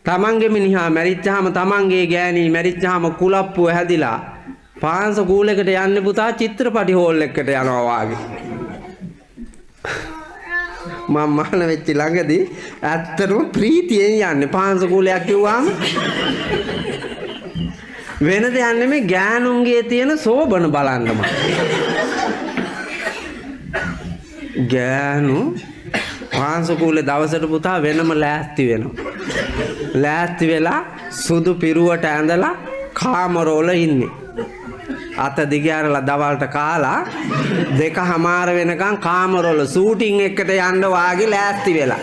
තමන්ගේ මිනිහා මැරිච්චාම තමන්ගේ ගෑණී මැරිච්චාම කුලප්පුව හැදිලා පාංශ කූලයකට යන්නේ පුතා චිත්‍රපටි හෝල් එකකට යනවා වාගේ. මම මහාන වෙච්ච ළඟදී ඇත්තටම ප්‍රීතියෙන් යන්නේ පාංශ කූලයක් කිව්වාම වෙන දෙයක් නෙමෙයි, ගෑනුන්ගේ තියෙන සෝබන බලන්න මම. ගෑනු පාංශ කූලේ දවසට පුතා වෙනම ලෑස්ති වෙනවා. ලෑස්ති වෙලා සුදු පිරුවට ඇඳලා කාමරවල ඉන්නේ. අත දිග ඇරලා දවල්ට කාලා 2:30 වෙනකන් කාමරවල ෂූටින් එකට යන්න වාගේ ලෑස්ති වෙලා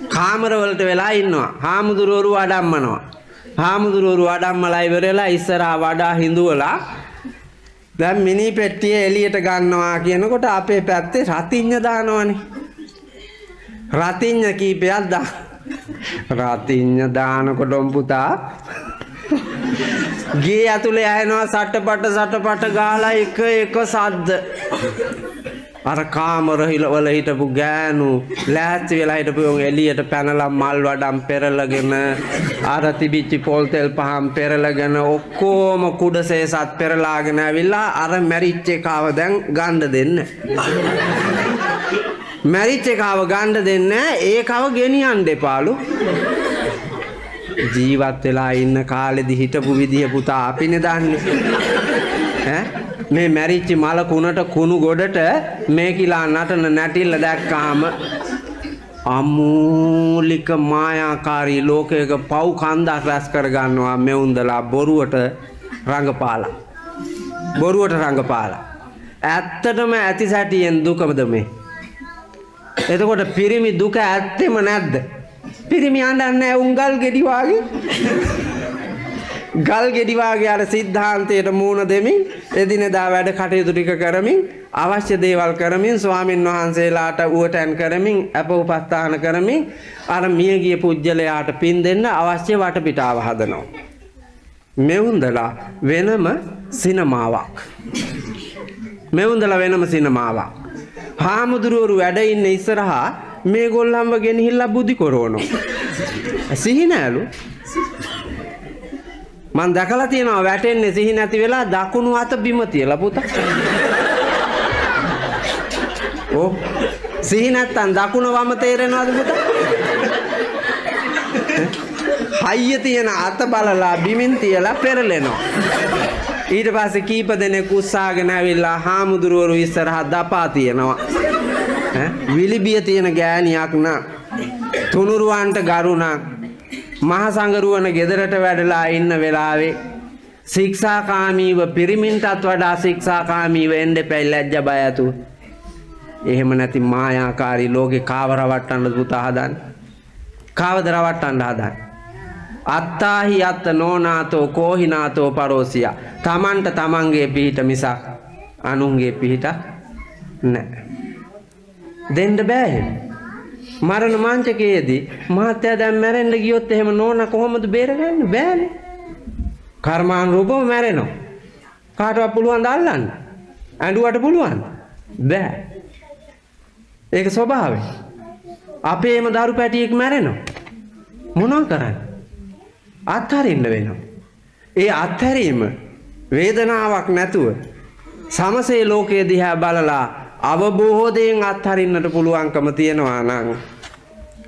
කාමරවලට වෙලා ඉන්නවා. හාමුදුරුවරු වඩම්මනවා. හාමුදුරුවරු වඩම්මලා ඉවරලා ඉස්සරහා වඩා හිඳුවලා දැන් මිනි පෙට්ටිය එළියට ගන්නවා කියනකොට අපේ පැත්තේ රතිඤ්ඤ දානවනේ. රතිඤ්ඤ කීපයක් දා රතිඤ්ඤ දානකොට පුතා ගේ ඇතුලේ ඇහෙනවා සටපට සටපට ගාලා එක එක සද්ද. අර කාමර වල හිටපු ගෑනු ලෑස්ති වෙලා හිටපු උන් එළියට පැනලා මල් වඩම් පෙරලගෙන අර තිබිච්ච පොල් තෙල් පහන් පෙරලගෙන ඔක්කොම කුඩසේසත් පෙරලාගෙන ඇවිල්ලා අර මැරිච්ච එකාව දැන් ගන්න දෙන්න. මැරිච්ච එකාව ගන්න දෙන්න, ඒකව ගෙනියන්න එපාලු. ජීවත් වෙලා ඉන්න කාලෙදි හිටපු විදිය පුතා අපිනේ දන්නේ. ඈ මේ මැරිච්ච මල කුණට කුණු ගොඩට මේ කිලා නටන නැටිල්ල දැක්කාම අමූලික මායාකාරී ලෝකයක පව් කන්දක් රැස් කර ගන්නවා මෙවුන්දලා බොරුවට රඟපාලා. බොරුවට රඟපාලා. ඇත්තටම ඇති සැටියෙන් දුකමද මේ? එතකොට පිරිමි දුක ඇත්තෙම නැද්ද? පිරිමි අඬන්නේ නැහැ උන් ගල් ගෙඩි වාගේ. ගල් ගෙඩි වාගේ අර සිද්ධාන්තයට මූණ දෙමින් එදිනෙදා වැඩ කටයුතු ටික කරමින් අවශ්‍ය දේවල් කරමින් ස්වාමින් වහන්සේලාට උවටැන් කරමින් අප උපස්ථාන කරමින් අර මියගිය පුජ්‍යලයාට පින් දෙන්න අවශ්‍ය වටපිටාව හදනවා. මෙවුන්දලා වෙනම සිනමාවක්. මෙවුන්දලා වෙනම සිනමාවක්. හාමුදුරුවරු වැඩ ඉන්න ඉස්සරහා මේගොල්ලන්ව ගෙනහිල්ලා බුදි කරවනවා. සිහි නෑලු. මං දැකලා තියෙනවා වැටෙන්නේ සිහි නැති වෙලා දකුණු අත බිම තියලා පුතා. ඔව් සිහි නැත්තම් දකුණ වම තේරෙනවද පුතා? හයිය තියෙන අත බලලා බිමින් තියලා පෙරලෙනවා. ඊට පස්සේ කීප දෙනෙක් උස්සාගෙන ඇවිල්ලා හාමුදුරුවරු ඉස්සරහා දපා තියනවා. ඈ විලිබිය තියෙන ගෑණියක් නා තුනුරුවන්ට ගරු නා මහ සංගරුවන ගෙදරට වැඩලා ඉන්න වෙලාවේ ශික්ෂාකාමීව පිරිමින්ටත් වඩා ශික්ෂාකාමීව එන්න එපැයි ලැජ්ජ බය ඇතුව. එහෙම නැති මායාකාරී ලෝකේ කාව රවට්ටන්නද පුතා හදන්නේ? කාවද රවට්ටන්න හදන්නේ? අත්තාහි අත්ත නෝනාතෝ කෝහිනාතෝ පරෝසියා. තමන්ට තමන්ගේ පිහිට මිසක් අනුන්ගේ පිහිටක් නෑ. දෙන්න බෑ එහෙම. මරණ මංචකයේදී මහත්තයා දැන් මැරෙන්න ගියොත් එහෙම නෝනා කොහොමද බේරගන්නේ? බෑනේ. කර්මානුරූපව මැරෙනවා. කාටවත් පුළුවන් ද අල්ලන්න? ඇඬුවට පුළුවන්? බෑ. ඒක ස්වභාවය. අපේම දරු පැටියෙක් මැරෙනවා. මොනවා කරන්නේ? අත්හරින්න වෙනවා. ඒ අත්හැරීම වේදනාවක් නැතුව සමසේ ලෝකයේ දිහා බලලා අවබෝධයෙන් අත්හරින්නට පුළුවන්කම තියෙනවා නම්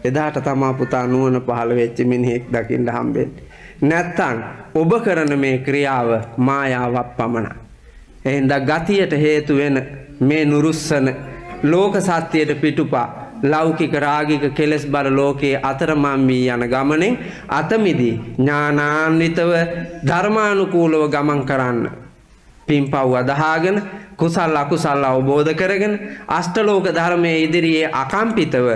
එදාට තමා පුතා නුවණ පහළ වෙච්ච මිනිහෙක් දකින්න හම්බෙන්නේ. නැත්තම් ඔබ කරන මේ ක්‍රියාව මායාවක් පමණයි. එහෙනම් ගතියට හේතු වෙන මේ නුරුස්සන ලෝක සත්‍යයට පිටුපා ලෞකික රාගික කෙලෙස් බර ලෝකයේ අතරමං වී යන ගමනෙන් අත මිදී ඥානාන්විතව ධර්මානුකූලව ගමන් කරන්න. පින්පව් අදහාගෙන කුසල් අකුසල් අවබෝධ කරගෙන අෂ්ටලෝක ධර්මයේ ඉදිරියේ අකම්පිතව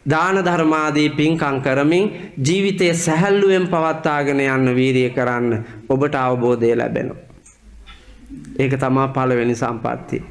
දාන ධර්මාදී පින්කම් කරමින් ජීවිතය සැහැල්ලුවෙන් පවත්වාගෙන යන්න වීරිය කරන්න ඔබට අවබෝධය ලැබෙනවා. ඒක තමා පළවෙනි සම්පත්තිය.